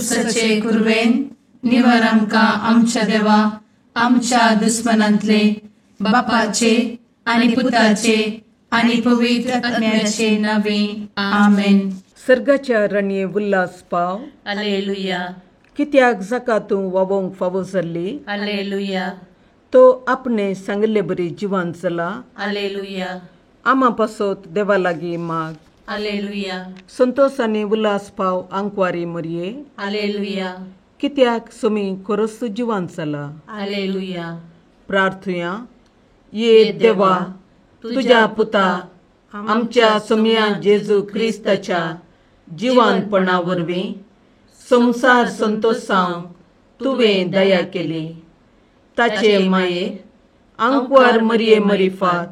कुर्साचे कुरवेन निवार आमकां आमच्या देवा आमच्या दुस्मनांतले बापाचे आनी पुताचे आनी पवित्र आत्म्याचे नावे आमेन. सर्गाच्या रणये उल्हास पाव. हालेलुया. कित्याक जाका तूं वावोंक फावो जाल्ली. हालेलुया. तो आपणे सांगिल्ले बरी जिवान जाला. हालेलुया. आमा पासत देवा लागीं माग. हालेलुया. संतोष आनी उल्हास पाव आंकवारी मरये. हालेलुया. कित्याक सुमी खरोच जिवान जाला. हालेलुया. प्रार्थुया. ये देवा तुज्या पुता आमच्या सोम्या जेजू क्रिस्ताच्या जिवानपणा वरवीं संवसार संतोषांक तुवें दया केली. ताचे माये आंकवार मरये मरिफात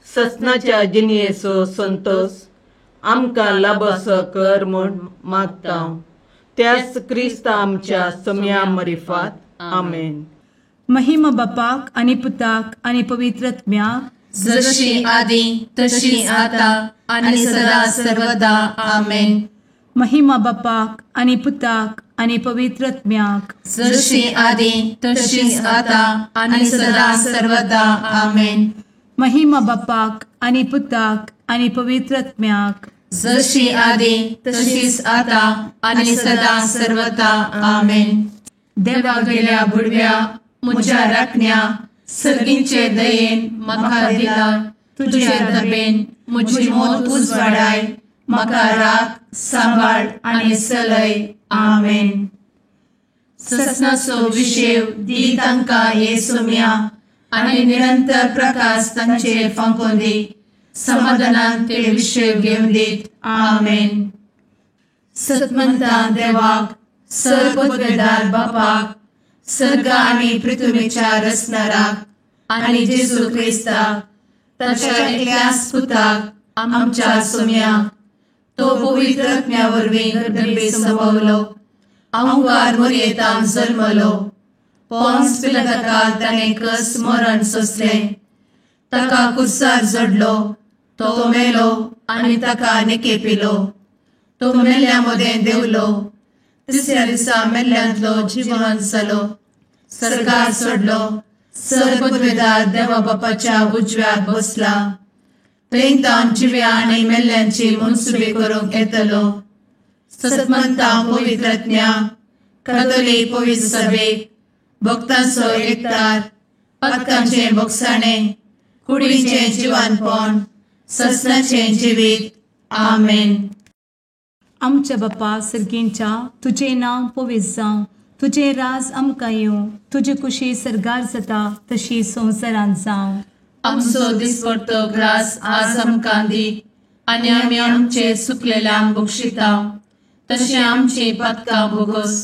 ससनाच्या जिणयेचो संतोष आमकां लाभसो कर म्हूण मागता त्याच क्रिस्ता आमच्या सोम्या मरिफात. आमेन. महिमा बापाक आनी पुताक आनी पवित्र आत्म्याक, जशी आदी तशी आता आनी सदा सर्वदा. आमेन. महिमा बापाक आनी पुताक आनी पवित्र आत्म्याक, जशी आदी तशी आता आनी सदा सर्वदा. आमेन. महिमा बापाक आनी पुताक आनी पवित्र आत्म्याक, जशी आदी तशीच आता आनी सदा सर्वदा. आमेन. देवा गेल्या बुडव्या म्हज्या राखण्या सर्गींचे दयेन म्हाका दिला तुजे दबेन म्हजी मोत उजवाडाय म्हाका राख सांबाळ आनी चलय. आमेन. ससनाचो विशेव दी तांकां ये सोम्या आनी निरंतर प्रकाश तांचेर फांकोवन दी. समाधानान ते विशेव घेवन दीत. आमेन. सतमंता देवाक सर्वपदवेदार बापाक सर्ग आनी पृथ्वीच्या रचणाराक आनी जेजू क्रिस्ताक ताच्या एकल्याच पुताक आमच्या सोम्याक तो पवित्र आत्म्या वरवीं गर्भे संभवलो आंकवार मरयेतान जल्मलो पोन्स पिलाताकाल ताणें कस मरण सोंसलें ताका कुर्सार जडलो तो मेलो आनी ताका निकेपिलो तो मेल्ल्या मदें देंवलो तिसऱ्या दिसा मेल्ल्यांतलो जिवन जालो सर्गार सोडलो सर्वपदवेदार देवा बापाच्या उजव्याक बसला थंय तावन जिव्या आनी मेल्ल्यांची मनसुबी करूंक येतलो. सतमंता पवित्र आत्म्या कातोलीक पवित्र सभेक भक्तांचो एकतार पातकांचें बोगसाणें कुडीचें जिवानपण ससनाचें जिवीत. आमेन. आमच्या बापा सर्गींच्या तुजें नांव पवित्र जावं, तुजें राज आमकां येवं, तुजी कुशी सर्गार जाता तशी संवसारांत जावं. आमचो दिसपडतो ग्रास आज आमकां दी आनी आमी आमचे चुकलेल्यांक बक्षिता तशें आमची पातकां भोगोस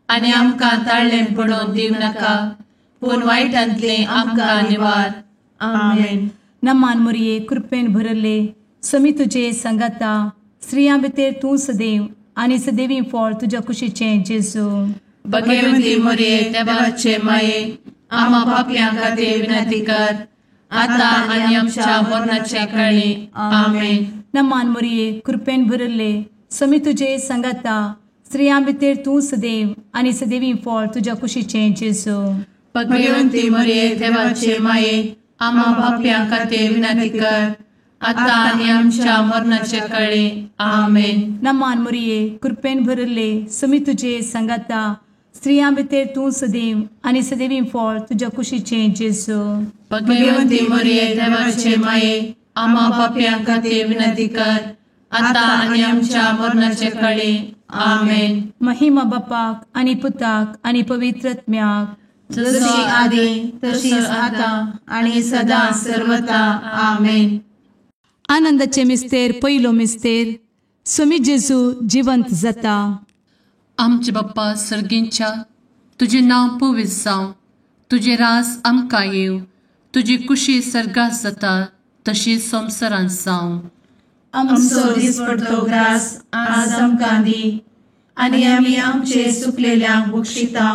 आनी आमकां ताळ्ळें पडोवन दिवं नाका पूण वायटांतलें आमकां निवार. आमेन. नमान मुरये कृपेन भरले समी तुजे सांगाता स्त्रियां भितर तूं सदैव आनी सदैवी फळ तुज्या कुशीचें जेजू. भगवती मोरये देवाचे माये आमा पापयां खातीर विनंती कर आता आनी आमच्या मरणाच्या काळी. आमेन. नमान मोरये कृपेन भरले समी तुजे सांगाता स्त्रियां भितर तूं सदैव आनी सदैवी फळ तुज्या कुशीचें जेजू. भगवती मोरये देवाचे माये आमा पापयां खातीर विनंती कर आता आनी आमच्या मरणाच्या काळी. आमेन. नमान मोरये कृपेन भरले समी तुजे सांगाता स्त्रियां भितर तूं सदैव आनी सदैवी फळ तुज्या कुशीचें जेजू. भगवती मोरये देवाचे माये आमा पापयां खातीर विनंती कर आता आनी आमच्या मरणाच्या काळी. आमेन. महिमा बापाक आनी पुताक आनी पवित्र आत्म्याक, जशी आदी तशीच आता आनी सदा सर्वता. आमेन. आनंदाचे मिस्तेर पयलो मिस्तेर स्वामी जेजू जिवंत जाता. आमचे बाप्पा सर्गींच्या तुजें नांव पवित्र जावं, तुजें रास आमकां येवं, तुजी कुशी सर्गात जाता तशी संवसारांत जावं. आमचो दिसपडतो ग्रास आज आमकां दी आनी आमी आमचे चुकलेल्यांक बक्षिता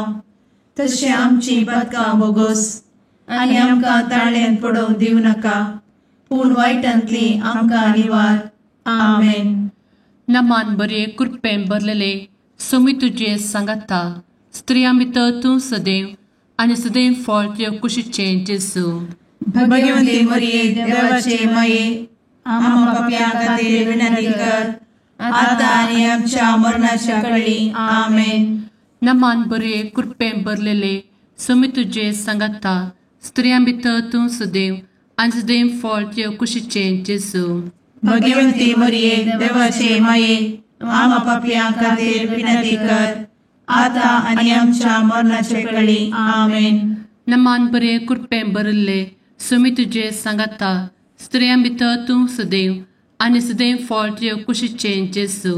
तशें आमची पातकां भोगोस आनी आमकां ताळ्ळेंत पडोवन दिवं नाका पूण वायटांतली आमकां निवार. आमेन. नमान बरे कृपेन भरलेले सोमी तुजे सांगाता, स्त्रियां भितर तूं सदैव आनी सदैव फळ तुज्या कुशीचें जेजू। भगवती मरिये देवाचे माये, आम्हा पाप्यां खातीर विनंती कर, आतां आनी आमच्या मरणाच्या कळी। आमेन। नमान बरे कृपेन भरलेले, सोमी तुजे सांगाता, स्त्रियां भितर तूं सदैव आनी सदैव फळ तुज्या कुशीचें जेजू। भगवती मरिये देवाचे माये, आम्हा पाप्यां खातीर विनंती कर, आतां आनी आमच्या मरणाच्या कळी। आमेन। नमान बरे कृपेन भरलेले, सोमी तुजे सांगाता, स्त्रियां भितर तूं सदैव आनी सदैव फळ तुज्या कुशीचें जेजू।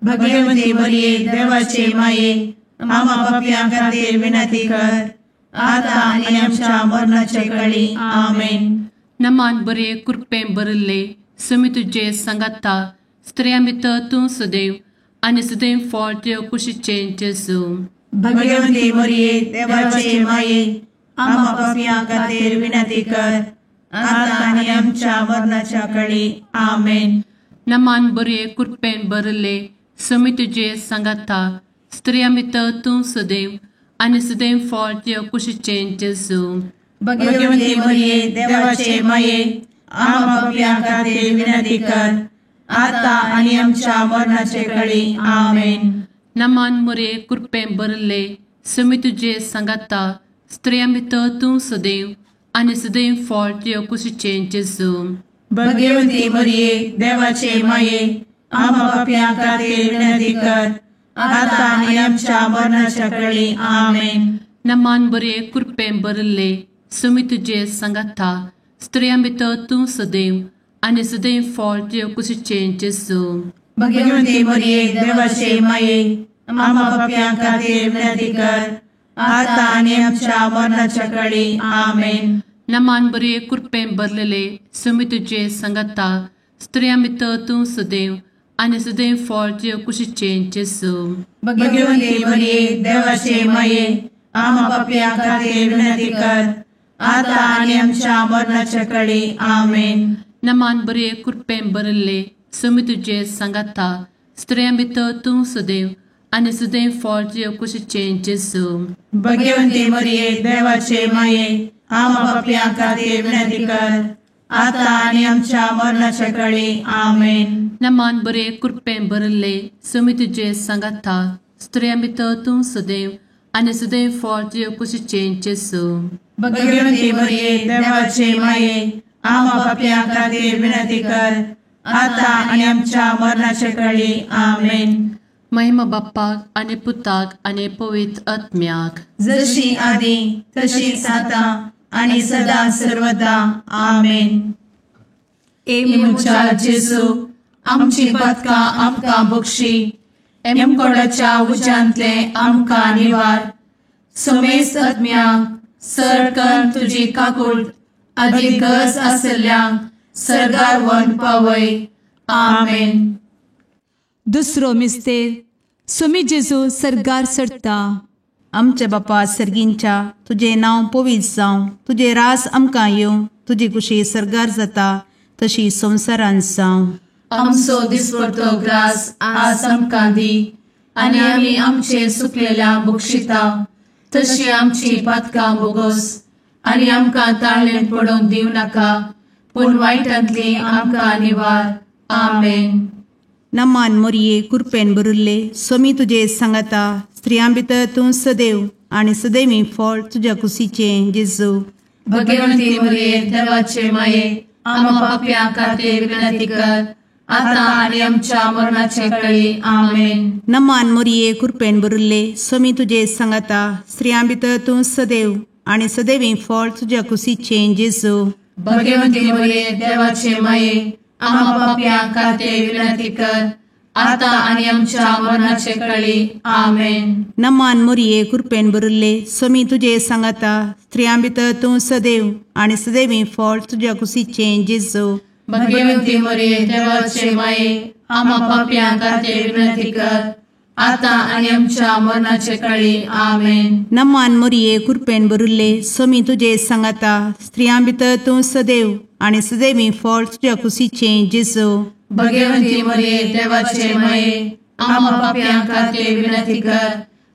भगवती मरिये देवाचे माये, आम्हा पाप्यां खातीर विनंती कर, आतां आनी आमच्या मरणाच्या कळी। आमेन। नमान बरे कृपेन भरलेले, सोमी तुजे सांगाता, स्त्रियां भितर तूं सदैव आनी सदैव फळ तुज्या कुशीचें जेजू। भगवती मरिये देवाचे माये, आम्हा पाप्यां खातीर विनंती कर, आतां आनी आमच्या मरणाच्या कळी। आमेन। नमान बरे कृपेन भरलेले, सोमी तुजे सांगाता, स्त्रियां भितर तूं सदैव आनी सदैव फळ तुज्या कुशीचें जेजू। भगवती मरिये देवाचे माये, आम्हा पाप्यां खातीर विनंती कर, आतां आनी आमच्या मरणाचे कळी। आमेन। नमान मरिये कृपेन भरलेले, सोमी तुजे सांगाता, स्त्रियां भितर तूं सदैव आनी सदैव फळ तुज्या कुशीचें जेजू। भगवती मरिये देवाचे माये, आम्हा पाप्यां खातीर विनंती कर, आतां आनी आमच्या मरणाच्या कळी। आमेन। नमान बरे कृपेन भरलेले, सोमी तुजे सांगाता, स्त्रियां भितर तूं सदैव आनी सदैव फळ तुज्या कुशीचें जेजू। भगवती मरिये देवाचे माये, आम्हा पाप्यां खातीर विनंती कर, आतां आनी आमच्या मरणाच्या कळी। आमेन। नमान बरे कृपेन भरलेले, सोमी तुजे सांगाता, स्त्रियां भितर तूं सदैव आनी सदैव फळ तुज्या कुशीचें जेजू। भगवती मरिये देवाचे माये, आम्हा पाप्यां खातीर विनंती कर, आतां आनी आमच्या मरणाच्या कळी। आमेन। नमान बरे कृपेन भरलेले, सोमी तुजे सांगाता, स्त्रियां भितर तूं सदैव आनी सदैव फळ तुज्या कुशीचें जेजू। भगवती मरिये देवाचे माये, आम्हा पाप्यां खातीर विनंती कर, आतां आनी आमच्या मरणाच्या कळी। आमेन। नमान बरे कृपेन भरलेले, सोमी तुजे सांगाता, स्त्रियां भितर तूं सदैव आनी सदैव फळ तुज्या कुशीचें जेजू। भगवती मरिये देवाचे माये, आम्हा पाप्यां खातीर विनंती कर, आतां आनी आमच्या मरणाच्या कळी। आमेन। महिमा बाप्पाक आनी पुताक आनी पवित्र आत्म्याक, जशी आदी तशीच आतां आनी सदा सर्वदा। आमेन। ए म्हज्या जेजू, आमची पातकां आमकां बक्षी, एमकोडाच्या उज्यांतले आमकां निवार, समेस्त आत्म्यांक सरकन तुजी काकूट आदी गरज आसल्ल्यांक सर्गार व्हरून पावय। आमेन। दुसरो मिस्तेर, सोमी जेजू सर्गार चडटा। आमच्या बापा सर्गींच्या, तुजें नांव पवित्र जावं, तुजें राज आमकां येवं, तुजी कुशी सर्गार जाता तशी संवसारांत जावं। आमचो दिसपडतो ग्रास आज आमकां दी, आनी आमी आमचे सुकलेल्या बक्षिता तशी आमची पातकां बोगस, आनी आमकां ताळेन पडोवंक दिवं नाका, पूण वायटांतली आमकां निवार। आमेन। नमान मोरये कृपेन भरिल्ले, सोमी तुजे सांगाता, स्त्रियां भितर तूं सदैव आनी सदैवी फळ तुज्या कुशीचें जेजू। भगवंती मोरये देवाचे माये, आम्हा पाप्यां खातीर विनंती कर, आतां आनी आमच्या मरणाचे कळी। आमेन। नमान मोरये कृपेन भरिल्ले, सोमी तुजे सांगाता, स्त्रियां भितर तूं सदैव आनी सदैवी फळ तुज्या कुशीचें जेजू। भगवंती मोरये देवाचे माये, आम्हा पाप्यां खातीर विनंती कर, आतां आनी आमच्या मरणाचे कळी। आमेन। नमान मोरये कृपेन भरिल्ले, सोमी तुजे सांगाता, स्त्रियां भितर तूं सदैव आनी सदैवी फळ तुज्या कुशीचें जेजू। भगवंती मोरये देवाचे माये, आम्हा पाप्यां खातीर विनंती कर, आतां आनी आमच्या मरणाचे कळी। आमेन। नमान मोरये कृपेन भरिल्ले, सोमी तुजे सांगाता, स्त्रियां भितर तूं सदैव आनी सदैवी फळ तुज्या कुशीचें जेजू। भगवंती मोरये देवाचे माये, आमा पापयां खातीर विनंती कर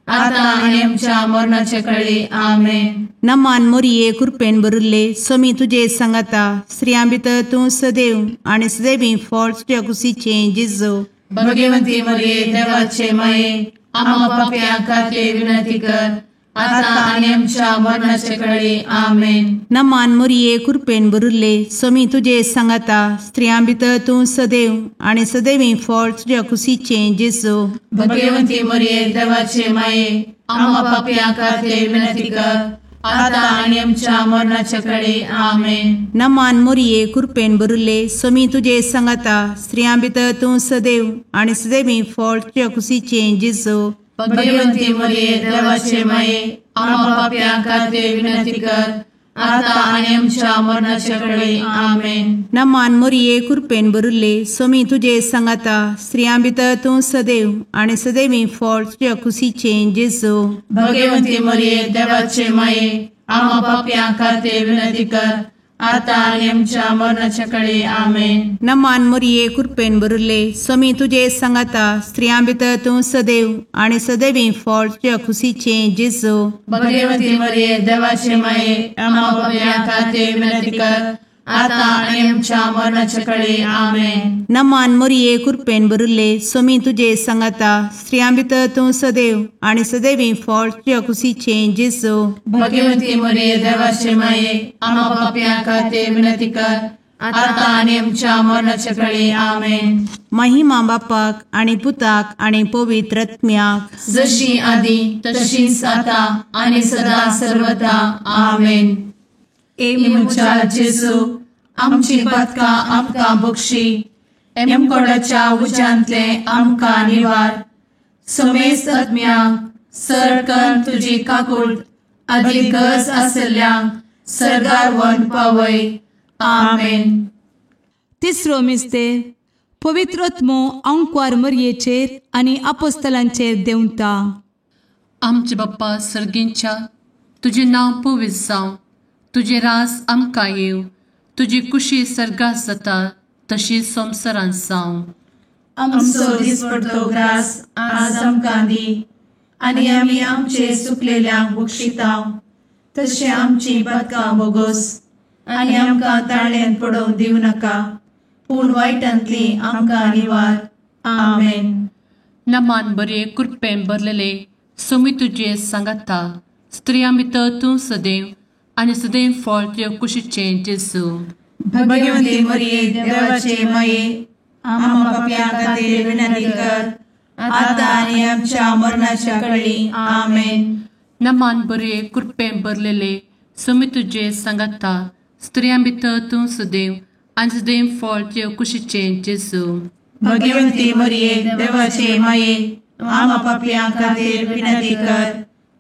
आतां आनी आमच्या मरणाचे कळी. आमेन. नमान मोरये कृपेन भरिल्ले स्वामी तुजे सांगाता, स्त्रियां भितर तूं सदैव आनी सदैवी फळ तुज्या कुशीचें जेजू. भगवंती मरिये देवाचे माये आमा पापयां खातीर विनंती कर आतां आनी आमच्या मरणाचे कळी. आमेन. नमान मोरये कृपेन भरिल्ले स्वामी तुजे सांगाता, स्त्रियां भितर तूं सदैव आनी सदैवी फळ तुज्या कुशीचें जेजू. भगवंती मरिये देवाचे माये आमा पापयां खातीर विनंती कर आतां आनी आमच्या मरणाचे कळी. आमेन. नमान मोरये कृपेन भरिल्ले स्वामी तुजे सांगाता, स्त्रियां भितर तूं सदैव आनी सदैवी फळ तुज्या कुशीचें जेजू. भगवंती मरिये देवाचे माये आमा पापयां खातीर विनंती कर आतां आनी आमच्या मरणाचे कळी. आमेन. नमान मोरये कृपेन भरिल्ले स्वामी तुजे सांगाता, स्त्रियां भितर तूं सदैव आनी सदैवी फळ तुज्या कुशीचें जेजू. भगवंती मरिये देवाचे माये आमा पापयां खातीर विनंती कर आतां आनी आमच्या मरणाचे कळी. आमेन. नमान मोरये कृपेन भरिल्ले स्वामी तुजे सांगाता, स्त्रियां भितर तूं सदैव आनी सदैवी फळ तुज्या कुशीचें जेजू. भगवंती मरिये देवाचे माये आमा पापयां खातीर विनंती कर आतां आनी आमच्या मरणाचे कळी. आमेन. नमान मोरये कृपेन भरिल्ले स्वामी तुजे सांगाता, स्त्रियां भितर तूं सदैव आनी सदैवी फळ तुज्या कुशीचें जेजू. भगवंती मरिये देवाचे माये आमा पापयां खातीर विनंती कर आतां आनी आमच्या मरणाचे कळी. आमेन. महिमा बापाक आनी पुताक आनी पवित्र आत्म्याक, जशी आदी तशीच आतां आनी सदा सर्वदा. आमेन. ए म्हज्या जेजू आमची पातकां आमकां बक्षी, एमकोडाच्या उज्यांतले आमकां निवार, समेस्त आत्म्यांक सरकन तुजी काकूट आदी गरज आशिल्ल्यांक सर्गार व्हरून पावय. आमेन. तिसरो मिस्तेर पवित्र आत्मो आंकवार मरयेचेर आनी आपोस्तलांचेर देंवता. आमचे बाप्पा सर्गींच्या, तुजें नांव पवित्र जावं, तुजें राज आमकां येवं, तुजी कुशी सर्गात जाता तशी संवसारांत जावं. आमचो दिसपडतो ग्रास आज आमकां दी आनी आमी आमचे चुकलेल्यांक बक्षितांव तशें आमची पातकां बोगोस आनी आमकां ताळ्यांत पडोवंक दिवं नाका, पूण वायटांतली आमकां निवार. आमेन. नमान बरे कृपेन भरलेले स्वामी तुजे सांगाता, स्त्रियां भितर तूं सदैव आनी सदैव फळ तुज्या कुशीचें जेजू. भगवंती मरिये देवाचे माये आमा पापयां खातीर विनंती कर आतां आनी आमच्या मरणाच्या कळी. आमेन. नमान बरे कृपेन भरलेले स्वामी तुजे सांगाता, स्त्रियां भितर तूं सदैव आनी सदैव फळ तुज्या कुशीचें जेजू. भगवंती मरिये देवाचे माये आमा पापयां खातीर विनंती कर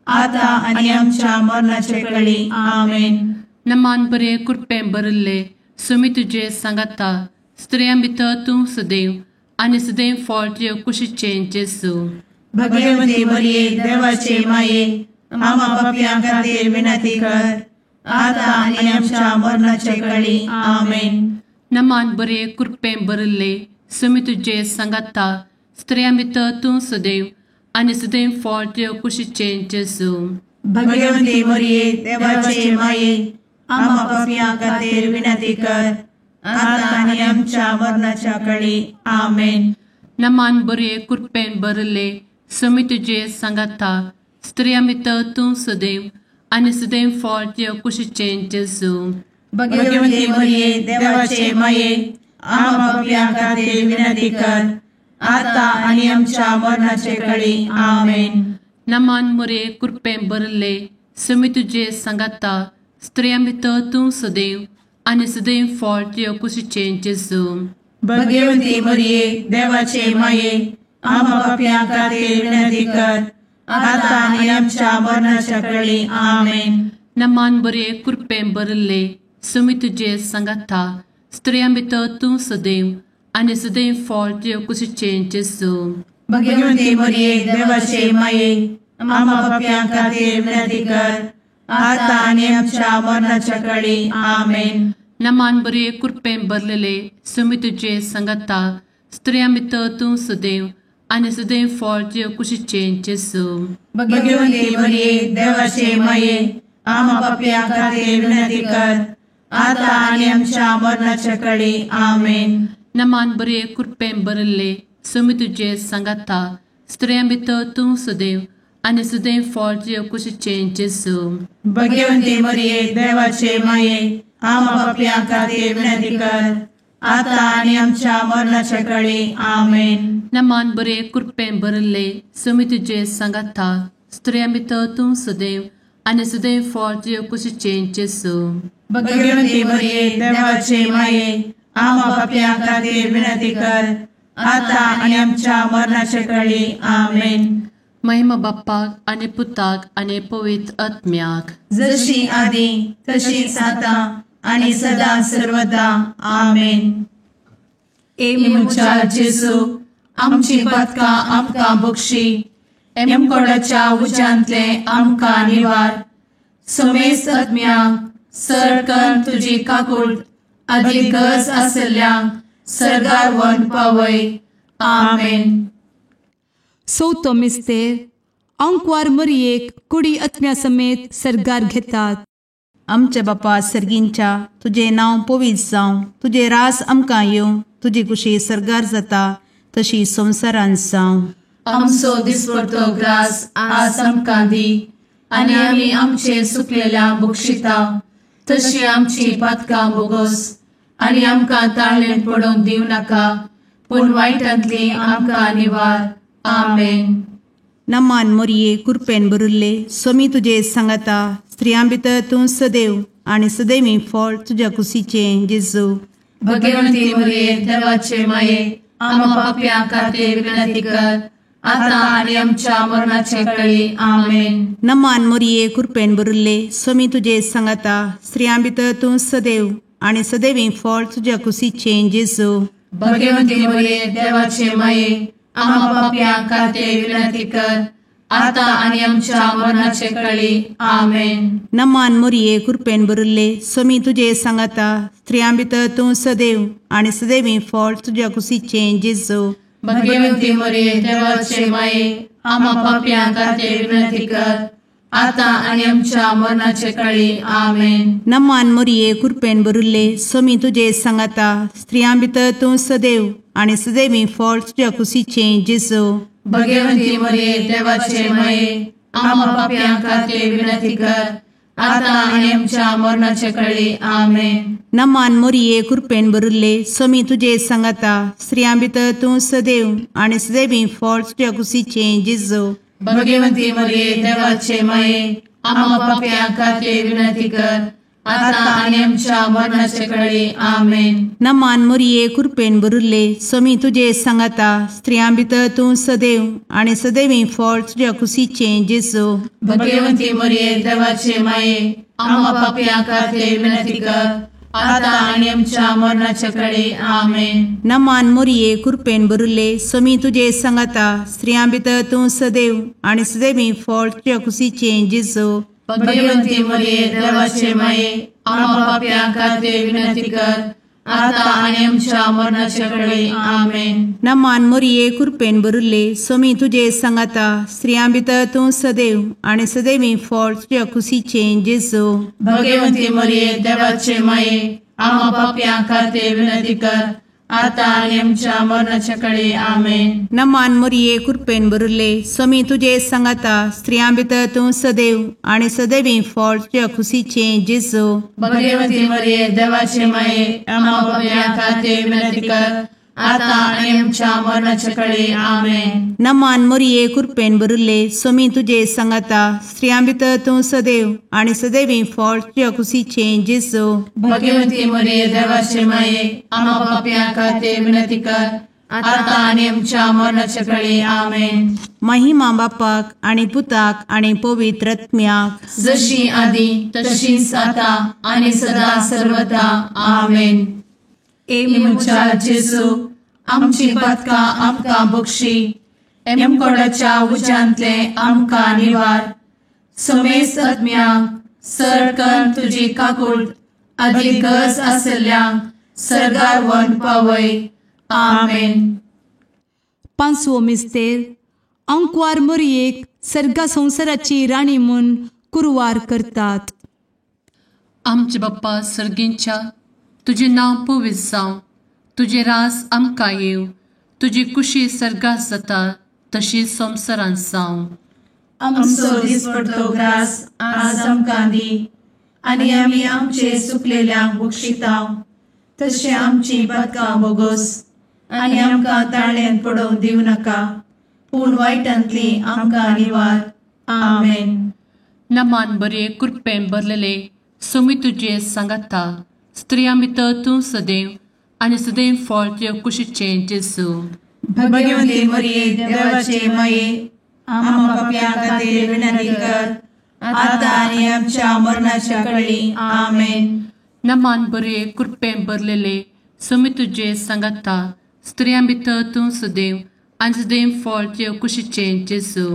आतां आनी आमच्या मरणाचे कळी. आमेन. नमान बरे कृपेन भरिल्ले स्वामी तुजे सांगाता, स्त्रियां भितर तूं सदैव आनी सदैव फळ तुज्या कुशीचें जेजू. भगवंती मरिये देवाचे माये आमा पापयां खातीर विनंती कर आतां आनी आमच्या मरणाचे कळी. आमेन. नमान बरे कृपेन भरिल्ले स्वामी तुजे सांगाता, स्त्रियां भितर तूं सदैव आनी सदैव फळ तुज्या कुशीचें जेजू. भगवंती मरिये देवाचे माये आमा पापयां खातीर विनंती कर आतां आनी आमच्या मरणाच्या कळी. आमेन. नमान बरे कृपेन भरिल्ले स्वामी तुजे सांगाता, स्त्रियां भितर तूं सदैव आनी सदैव फळ तुज्या कुशीचें जेजू. भगवंती मरिये देवाचे माये आमा पापयां खातीर विनंती कर आतां आनी आमच्या मरणाचे कळी. आमेन. नमान मरिये कृपेन भरिल्ले स्वामी तुजे सांगाता, स्त्रियां भितर तूं सदैव आनी सदैव फळ तुज्या कुशीचें जेजू. भगवंती मरिये देवाचे माये आमा पापयां खातीर विनंती कर आतां आनी आमच्या मरणाच्या कळी. आमेन. नमान बरे कृपेन भरिल्ले स्वामी तुजे सांगाता, स्त्रियां भितर तूं सदैव आनी सदैव फळ तुज्या कुशीचें जेजू. भगवंती मरिये देवाचे माये आमा पापयां खातीर विनंती कर आतां आनी आमच्या मरणाच्या कळी. आमेन. नमान बरे कृपेन भरलेले स्वामी तुजे सांगाता, स्त्रियां भितर तूं सदैव आनी सदैव फळ तुजे कुशीचें जेजू. भगवंती मरिये देवाचे माये, आमा पापयां खातीर विनंती कर, आतां आनी आमच्या मरणाच्या कडी. आमेन. नमान बरे कृपेन भरिल्ले, स्वामी तुजे सांगाता, स्त्रियां भितर तूं सदैव आनी सदैव फळ तुजे कुशीचें जेजू. भगवंती मरिये देवाचे माये, आमा पापयां खातीर विनंती कर, आतां आनी आमच्या मरणाच्या कडी. आमेन. नमान बरे कृपेन भरिल्ले, स्वामी तुजे सांगाता, स्त्रियां भितर तूं सदैव आनी सदैव फळ तुजे कुशीचें जेजू. भगवंती मरिये देवाचे माये, आमा पापयां खातीर विनंती कर, आतां आनी आमच्या मरणाच्या कडी. आमेन. महिमा बाप्पाक आनी पुताक आनी पवित्र आत्म्याक, जशी आदी तशीच आतां आनी सदा सर्वदा. आमेन. ए म्हज्या जेजू, आमची पातकां आमकां बक्षी, एमकोडाच्या उज्यांतले आमकां निवार, समेस्त आत्म्यांक सरकन तुजी काकूट आदी गरज आशिल्ल्यांक सर्गार व्हरून पावय. आमेन. चवथो मिस्तेर आंकवार मरियेक कुडी आत्म्या समेत सर्गार घेतात. आमच्या बापा सर्गींच्या, तुजें नांव पवित्र जावं, तुजें राज आमकां येवं, तुजी कुशी सर्गार जाता तशी संवसारांत जावं. आमचो दिसपडतो ग्रास आज आमकां दी, आनी आमी आमचे सुकलेल्या बक्षिता तशी आमची पातकां बोगस, आनी आमकां ताळेन पडोवंक दिवं नाका, पूण वायटांतली आमकां निवार. आमेन. नमान मोरये कृपेन भरिल्ले, स्वामी तुजे सांगाता, स्त्रियां भितर तूं सदैव आनी सदैवी फळ तुज्या कुशीचें जेजू. भगवंती मोरये देवाचे माये, आमा पापयां खातीर विनंती कर, आतां आनी आमच्या मरणाचे कळी. आमेन. नमान मोरये कृपेन भरिल्ले, स्वामी तुजे सांगाता, स्त्रियां भितर तूं सदैव आनी सदैवी फळ तुज्या कुशीचें जेजू. भगवंती मोरये देवाचे माये, आमा पापयां खातीर विनंती कर, आतां आनी आमच्या मरणाचे कळी. आमेन. नमान मोरये कृपेन भरिल्ले, स्वामी तुजे सांगाता, स्त्रियां भितर तूं सदैव आनी सदैवी फळ तुज्या कुशीचें जेजू. भगवंती मोरये देवाचे माये, आमा पापयां खातीर विनंती कर, आतां आनी आमच्या मरणाचे कळी. आमेन. नमान मोरये कृपेन भरिल्ले, स्वामी तुजे सांगाता, स्त्रियां भितर तूं सदैव आनी सदैवी फळ तुज्या कुशीचें जेजू. भगवंती मोरये देवाचे माये, आमा पापयां खातीर विनंती कर, आतां आनी आमच्या मरणाचे कळी. आमेन. नमान मोरये कृपेन भरिल्ले, स्वामी तुजे सांगाता, स्त्रियां भितर तूं सदैव आनी सदैवी फळ तुज्या कुशीचें जेजू. भगवंती मोरये देवाचे माये, आमा पापयां खातीर विनंती कर, आतां आनी आमच्या मरणाचे कळी. आमेन. नमान मोरये कृपेन भरिल्ले, स्वामी तुजे सांगाता, स्त्रियां भितर तूं सदैव आनी सदैवी फळ तुज्या कुशीचें जेजू. भगवंती मोरये देवाचे माये, आमा पापयां खातीर विनंती कर, आतां आनी आमच्या मरणाचे कळी. आमेन. नमान मोरये कृपेन भरिल्ले, स्वामी तुजे सांगाता, स्त्रियां भितर तूं सदैव आनी सदैवी फळ तुज्या कुशीचें जेजू. भगवंती मोरये देवाचे माये, आमा पापयां खातीर विनंती कर, आतां आनी आमच्या मरणाचे कळी. आमेन. नमान मोरये कृपेन भरिल्ले, स्वामी तुजे सांगाता, स्त्रियां भितर तूं सदैव आनी सदैवी फळ तुज्या कुशीचें जेजू. भगवंती मोरये देवाचे माये, आमा पापयां खातीर विनंती कर, आतां आनी आमच्या मरणाचे कळी. आमेन. नमान मोरये कृपेन भरिल्ले, स्वामी तुजे सांगाता, स्त्रियां भितर तूं सदैव आनी सदैवी फळ तुज्या कुशीचें जेजू. भगवंती मोरये देवाचे माये, आमा पापयां खातीर विनंती कर, आतां आनी आमच्या मरणाचे कळी. आमेन. नमान मोरये कृपेन भरिल्ले, स्वामी तुजे सांगाता, स्त्रियां भितर तूं सदैव आनी सदैवी फळ तुज्या कुशीचें जेजू. भगवंती मोरये देवाचे माये, आमा पापयां खातीर विनंती कर, आतां आनी आमच्या मरणाचे कळी. आमेन. महिमा बापाक आनी पुताक आनी पवित्र आत्म्याक, जशी आदी तशीच आतां आनी सदा सर्वदा. आमेन. ए म्हज्या जेजू, आमची पातकां आमकां बक्षी, एमकोडाच्या उज्यांतले आमकां निवार, समेस्त आत्म्यांक सरकन तुजी काकूट आदी गरज आशिल्ल्यांक सर्गार व्हरून पावय. आमेन. पांचवो मिस्तेर आंकवार मोरयेक सर्गा संवसाराची राणी म्हूण कुरवार करतात. आमचे बाप्पा सर्गींच्या, तुजें नांव पवित्र जावं, तुजें रास आमकां येवं, तुजी कुशी सर्गात जाता तशी संवसारांत जावं. आमचो दिसपडतो ग्रास आज आमकां दी आनी आमी आमचे सुकलेल्यांक बक्षितांव तशें आमची पदकां बोगोस आनी आमकां ताळ्यान पडोवन दिवं नाका, पूण वायटांतली आमकां निवार. आमेन. नमान बरे कृपेन भरलेले सोमी तुजे सांगाता, स्त्रियां भितर तूं सदैव आनी सदैव फळ तुजे कुशीचें जेजू. भगवती मरिये देवाचे माये, आम्हा पाप्यां खातीर विनंती कर आता आनी आमच्या मरणाच्या कळी. आमेन. नमान बरे कृपेन भरलेले सोमी तुजे सांगाता, स्त्रियां भितर तूं सदैव आनी सदैव फळ तुजे कुशीचें जेजू.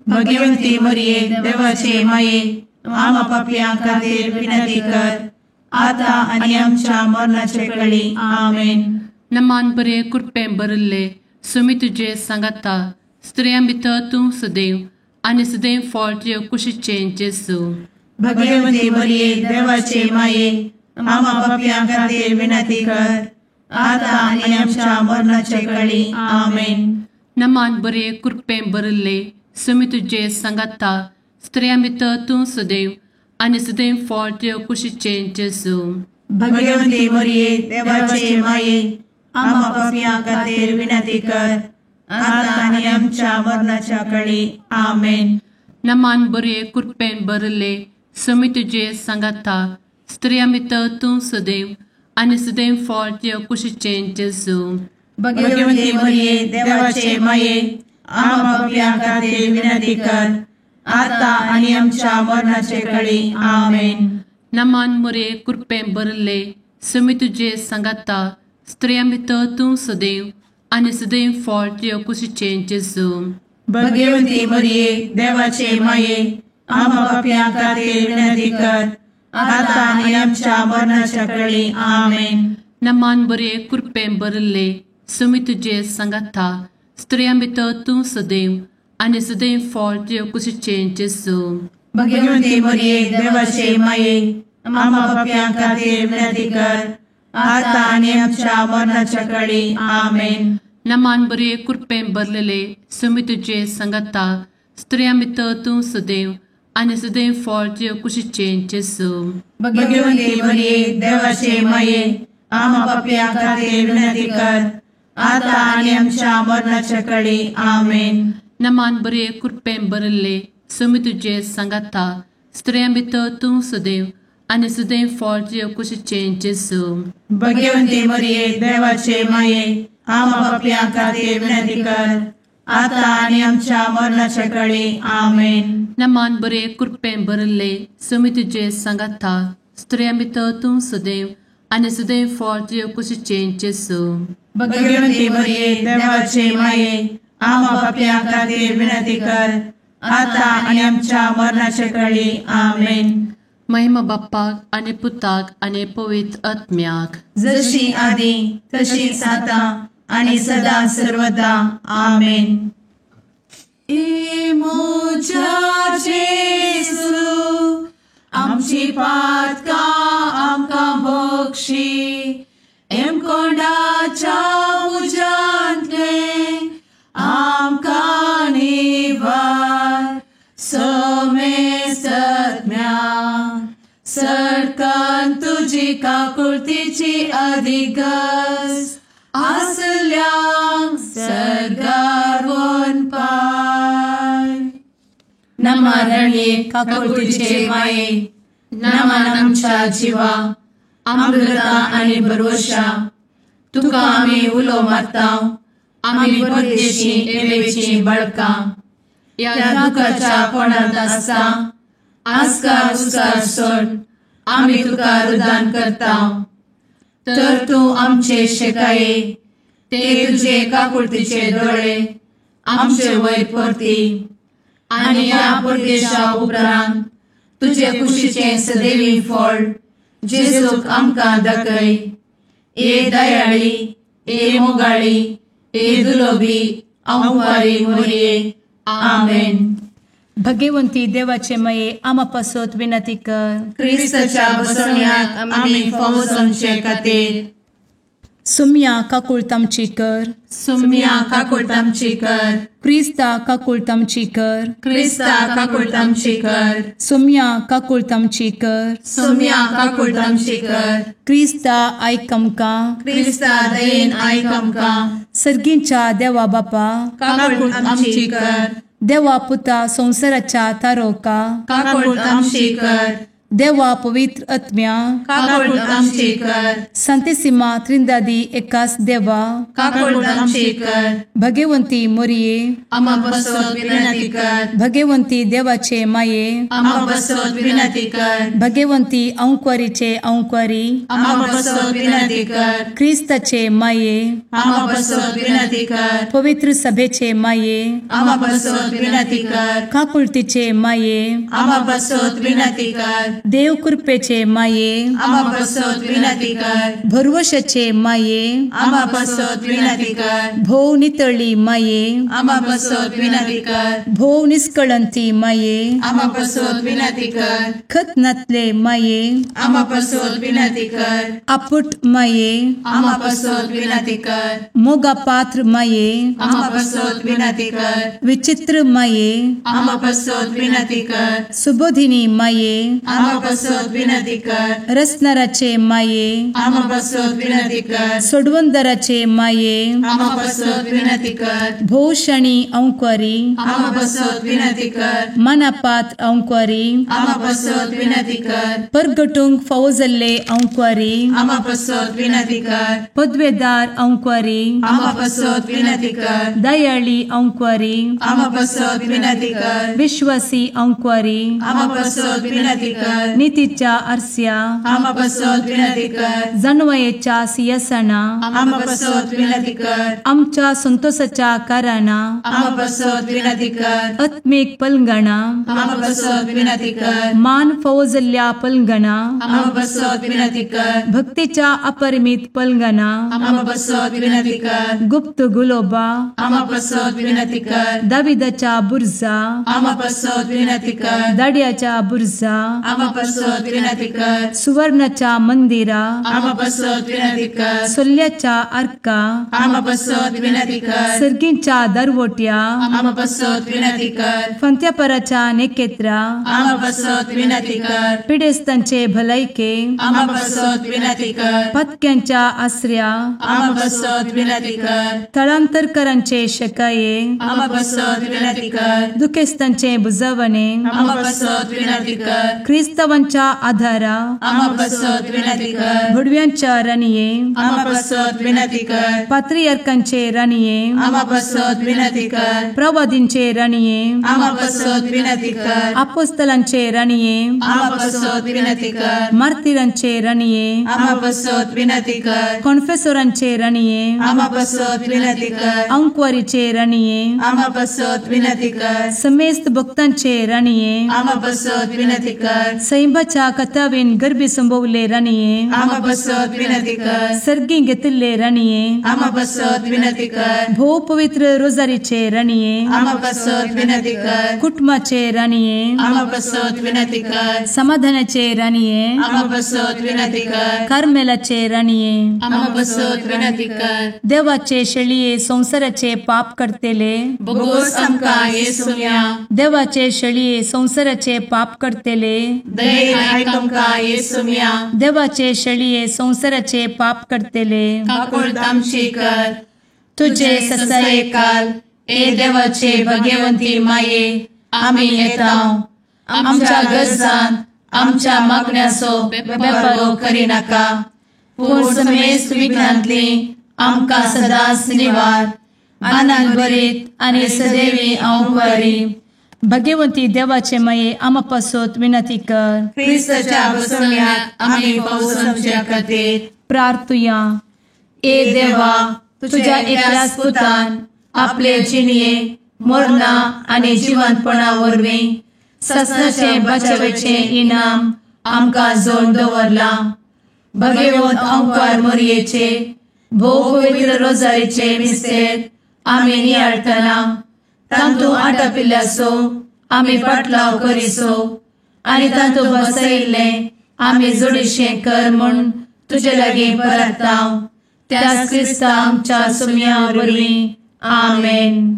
भगवती मरिये देवाचे माये, आम्हा पाप्यां खातीर विनंती कर आता आनी आमच्या मरणाच्या कळी. आमेन. नमान बरे कृपेन भरिल्ले सोमी तुजे सांगाता, स्त्रियां भितर तूं सदैव आनी सदैव फळ तुजे कुशीचें जेजू. भगवती मरिये देवाचे माये, आम्हा पाप्यां खातीर विनंती कर आता आनी आमच्या मरणाच्या कळी. आमेन. नमान बरे कृपेन भरिल्ले सोमी तुजे सांगाता, स्त्रियां भितर तूं सदैव आनी सदैव फळ तुजे कुशीचें जेजू. भगवती मरिये देवाचे माये, आम्हा पाप्यां खातीर विनंती कर आता आनी आमच्या मरणाच्या कळी. आमेन. नमान बरे कृपेन भरिल्ले सोमी तुजे सांगाता, स्त्रियां भितर तूं सदैव आनी सदैव फळ तुजे कुशीचें जेजू. भगवती मरिये देवाचे माये, आम्हा पाप्यां खातीर विनंती कर आता आनी आमच्या मरणाचे कळी. आमेन. नमान मरिये कृपेन भरिल्ले सोमी तुजे सांगाता, स्त्रियां भितर तूं सदैव आनी सदैव फळ तुजे कुशीचें जेजू. भगवती मरिये देवाचे माये, आम्हा पाप्यां खातीर विनंती कर आता आनी आमच्या मरणाच्या कळी. आमेन. नमान बरे कृपेन भरिल्ले सोमी तुजे सांगाता, स्त्रियां भितर तूं सदैव आनी सदैव फळ तुजे कुशीचें जेजू. भगवती मरिये देवाचे माये, आम्हा पाप्यां खातीर विनंती कर आता आनी आमच्या मरणाच्या कळी. आमेन. नमान बरे कृपेन भरलेले सोमी तुजे सांगाता, स्त्रियां भितर तूं सदैव आनी सदैव फळ तुजे कुशीचें जेजू. भगवती मरिये देवाचे माये, आम्हा पाप्यां खातीर विनंती कर आता आनी आमच्या मरणाच्या कळी. आमेन. नमान बरे कृपेन भरिल्ले सोमी तुजे सांगाता, स्त्रियां भितर तूं सदैव आनी सदैव फळ तुजे कुशीचें जेजू. भगवती मरिये देवाचे माये, आम्हा पाप्यां खातीर विनंती कर आता आनी आमच्या मरणाच्या कळी. आमेन. नमान बरे कृपेन भरिल्ले सोमी तुजे सांगाता, स्त्रियां भितर तूं सदैव आनी सदैव फळ तुजे कुशीचें जेजू. भगवती मरिये देवाचे माये, आम्हा पाप्यां खातीर विनंती कर आता आनी आमच्या मरणाच्या कळी. आमेन. महिमा बाप्पाक आनी पुताक आनी पवित्र आत्म्याक, जशी आदी तशीच आता आनी सदा सर्वदा. आमेन. ए म्हज्या जेजू, आमची पातकां आमकां बक्षी, एमकोंडाच्या उज्यांतले आमकां निवार, समेस्तम्या सरकान तुजी काकुळतीची अधिगस आसल्यांक सर्गार वनपाय. नमरणे काकुळतीचे माये, नमन आमच्या जिवा, अमृता आनी भरवशा, तुका आमी उलो मारता, आमी परदेशी एवेची बळकां, ह्या दुखाच्या कोणांत आसता आस्कार उस्कार सोड आमी तुका रुदान करता, तर तूं आमचे शेकाये ते तुजे काकुळतीचे दोळे आमचे वयर परती आनी ह्या परदेशा उपरांत तुजे कुशीचें सदैवी फळ जेजूक आमकां दाखय. ए दयाळी, ए मोगाळी, ए दुलोबी आंवकारी मोरये. आमेन. भगवंती देवाचे मये आमा पासत विनंती कर. क्रिस्ताच्या बसवण्याक आमी फावो जावचे खातीर. सुम्या काकुळतामची कर. सुम्या काकुळतामची कर. क्रिस्ता काकुळतामची कर. क्रिस्ता काकुळतामची कर. सुम्या काकुळतामची कर. सुम्या काकुळतामची कर. क्रिस्ता आयक आमकां. क्रिस्ता दयेन आयक आमकां. सर्गींच्या देवा बापा काकुळतामची कर. देवा पुता संवसाराच्या तारोका काकुळतामची कर. देवा पवित्र आत्म्या काकुळतामची कर. संतेसिमा त्रिंदादी एकास देवा काकुळतामची कर. भगवंती मोरये आमा पासत विनंती कर. भगवंती देवाचे माये आमा पासत विनंती कर. भगवंती अंकुरीचे अंकुरी आमा पासत विनंती कर. क्रिस्ताचे माये आमा पासत विनंती कर. पवित्र सभेचे माये आमा पासत विनंती कर. काकुळतीचे माये आमा पासत विनंती कर. देव कृपेचे माये आमा पासत विनंती कर. भरवशाचे माये आमा पासत विनंती कर. भोव नितळी माये आमा पासत विनंती कर. भोव निष्कळंती माये आमा पासत विनंती कर. खतनातले माये आमा पासत विनंती कर. आपुट माये आमा पासत विनंती कर. मोगा पात्र माये आमा पासत विनंती कर. विचित्र माये आमा पासत विनंती कर. सुबोधिनी माये आमा पासत विनंती कर. रसनाराचे माये आमा पासत विनंती कर. सोडवंदराचे माये आमा पासत विनंती कर. भोवशणी अंकुरी आमा पासत विनंती कर. मनापात्र अंकुरी आमा पासत विनंती कर. परगटूंक फावो जाल्ले अंकुरी आमा पासत विनंती कर. पदवेदार अंकुरी आमा पासत विनंती कर. दयाळी अंकुरी आमा पासत विनंती कर. विश्वासी अंकुरी आमा पासत विनंती कर. नितीच्या आरस्या आमा पासत विनंती कर. जानवयेच्या सिंहासना आमा पासत विनंती कर. आमच्या संतोषाच्या कारणा आमा पासत विनंती कर. आत्मीक पलंगणा आमा पासत विनंती कर. मान फावो जाल्ल्या पलंगणा आमा पासत विनंती कर. भक्तीच्या अपरिमित पलंगणा आमा पासत विनंती कर. गुप्त गुलोबा आमा पासत विनंती कर. दाविदाच्या बुर्जा आमा पासत विनंती कर. दाड्याच्या बुर्जा आमा पासत विनंती कर. सुवर्णाच्या मंदिरा आमा पासत विनंती कर. सोल्याच्या आर्का आमा पासत विनंती कर. सर्गींच्या दरवट्या आमा पासत विनंती कर. फंत्यापराच्या नेकेत्रा आमा पासत विनंती कर. पिडेस्तांचे भलायके आमा पासत विनंती कर. पत्क्यांच्या आसऱ्या आमा पासत विनंती कर. थळांतरकरांचे शकाये आमा पासत विनंती कर. दुखेस्तांचे बुजवणे आमा पासत विनंती कर. क्रिस्तावांच्या आधारा आमा पासत विनंती कर. भडव्यांच्या राणये आमा पासत विनंती कर. पात्रियार्कांचे राणये आमा पासत विनंती कर. प्रवादींचे राणये आमा पासत विनंती कर. आपोस्तलांचे राणये आमा पासत विनंती कर. मार्तीरांचे राणये आमा पासत विनंती कर. कॉन्फेसोरांचे राणये आमा पासत विनंती कर. अंकुवारीचे राणये आमा पासत विनंती कर. समेस्त भक्तांचे राणये आमा पासत विनंती कर. सैंबाच्या कथावेन गर्भी संभवले राणये आमा पासत विनंती कर. सर्गी घेतिल्ले राणये आमा पासत विनंती कर. भोव पवित्र रोजारीचे राणये आमा पासत विनंती कर. कुटुंबाचे राणये आमा पासत विनंती कर. समाधानाचे राणये आमा पासत विनंती कर. कार्मेलाचे राणये आमा पासत विनंती कर. देवाचे शेळये संवसाराचे पाप करतेले बोगोस आमकां येसुम्या देवाचे शेळये संवसाराचे पाप करतेले दयेन आयक आमकां येसुम्या देवाचे शेळये संवसाराचे पाप करतेले काकुळतामची कर. तुझे ससाये काल ए देवाचे भगवंती माये आमी येता आमच्या गरजान आमच्या मागण्याचो बेपारो करिनाका पूण समेस्त विघ्नांतली आमकां सदांच निवार आनंद भरीत आनी सदैवी अंकुरी. भगवंती देवाचे माये आमा पासत विनंती कर. क्रिस्ताच्या बसवण्याक आमी फावो जावचे खातीर प्रार्थुया. ए देवा तुझ्या एकल्याच पुतान आपले जिणये मरणा आनी जिवंतपणा वरवीं ससनाचे बचावेचें इनाम आमकां जोड दवरलां. भगवंत अंकार मोरयेचे भोव पवित्र रोजारीचे मिस्तेर आमी नियाळटना तांतू आटापिल्ल्याचो आमी पाटलाव करिसो आनी तांतू बसयिल्लें आमी जोडीशें कर म्हूण तुजे लागीं परताव त्याच क्रिस्ता आमच्या सुमया वरवीं. आमेन.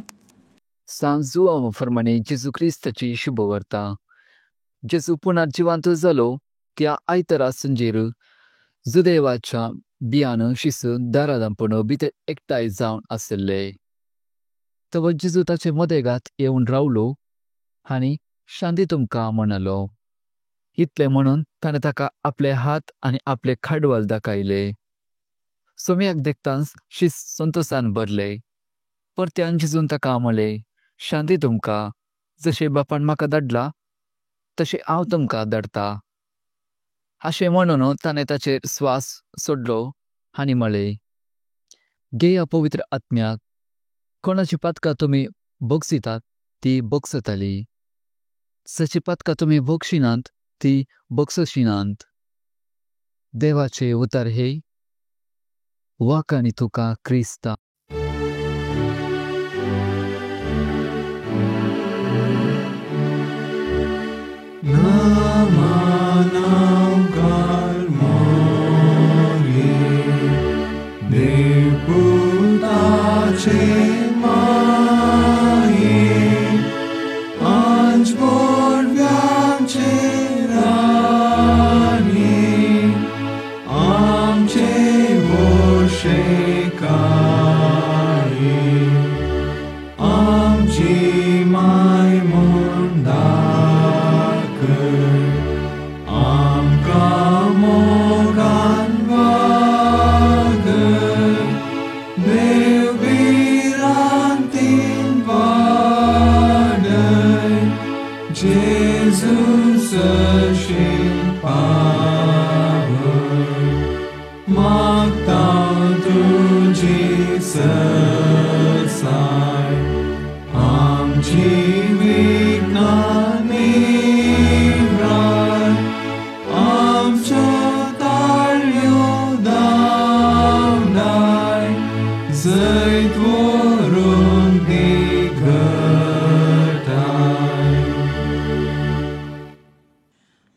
सांत जुआंव फर्माणे जेजू क्रिस्ताची शुभवार्ता. जेजू पुनर जिवंत जालो त्या आयतारा सांजेर जुदेवाच्या बियान शिस दारा दांपून भितर एकठांय जावन आशिल्ले. तव जेजू ताचे मदेगात येवन रावलो आनी शांती तुमकां म्हणालो. इतलें म्हणून ताणें ताका आपले हात आनी आपले खाडवल दाखयले. सोम्याक देखतांच शीस संतोसान भरले. परत्यान जेजून ताका म्हळें, शांती तुमकां, जशें बापान म्हाका धाडला तशें हांव तुमकां धाडटा. अशें म्हणून ताणें ताचेर स्वास सोडलो आनी म्हळें, घेया पवित्र आत्म्याक. कोणाची पातकां तुमी भोगसितात ती भोगसतली, जाची पातकां तुमी भोगशिनात ती भोगसशिनात. देवाचे उतर हे. वाखाणी तुका क्रिस्ता.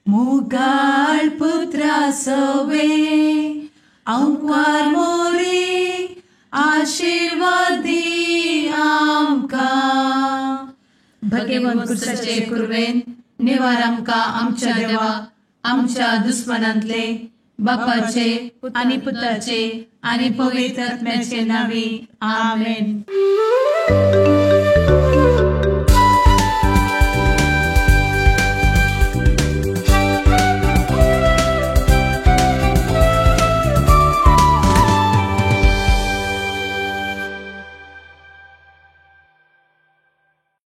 मुगाळ पुत्रा सवे अंकार मोरी आशीर्वादी आमकां. भगवंत कुर्साचे कुर्वेन निवार आमकां आमच्या देवा आमच्या दुस्मनांतले बापाचे आनी पुताचे आनी पवित्र आत्म्याचे नांवी. आमेन.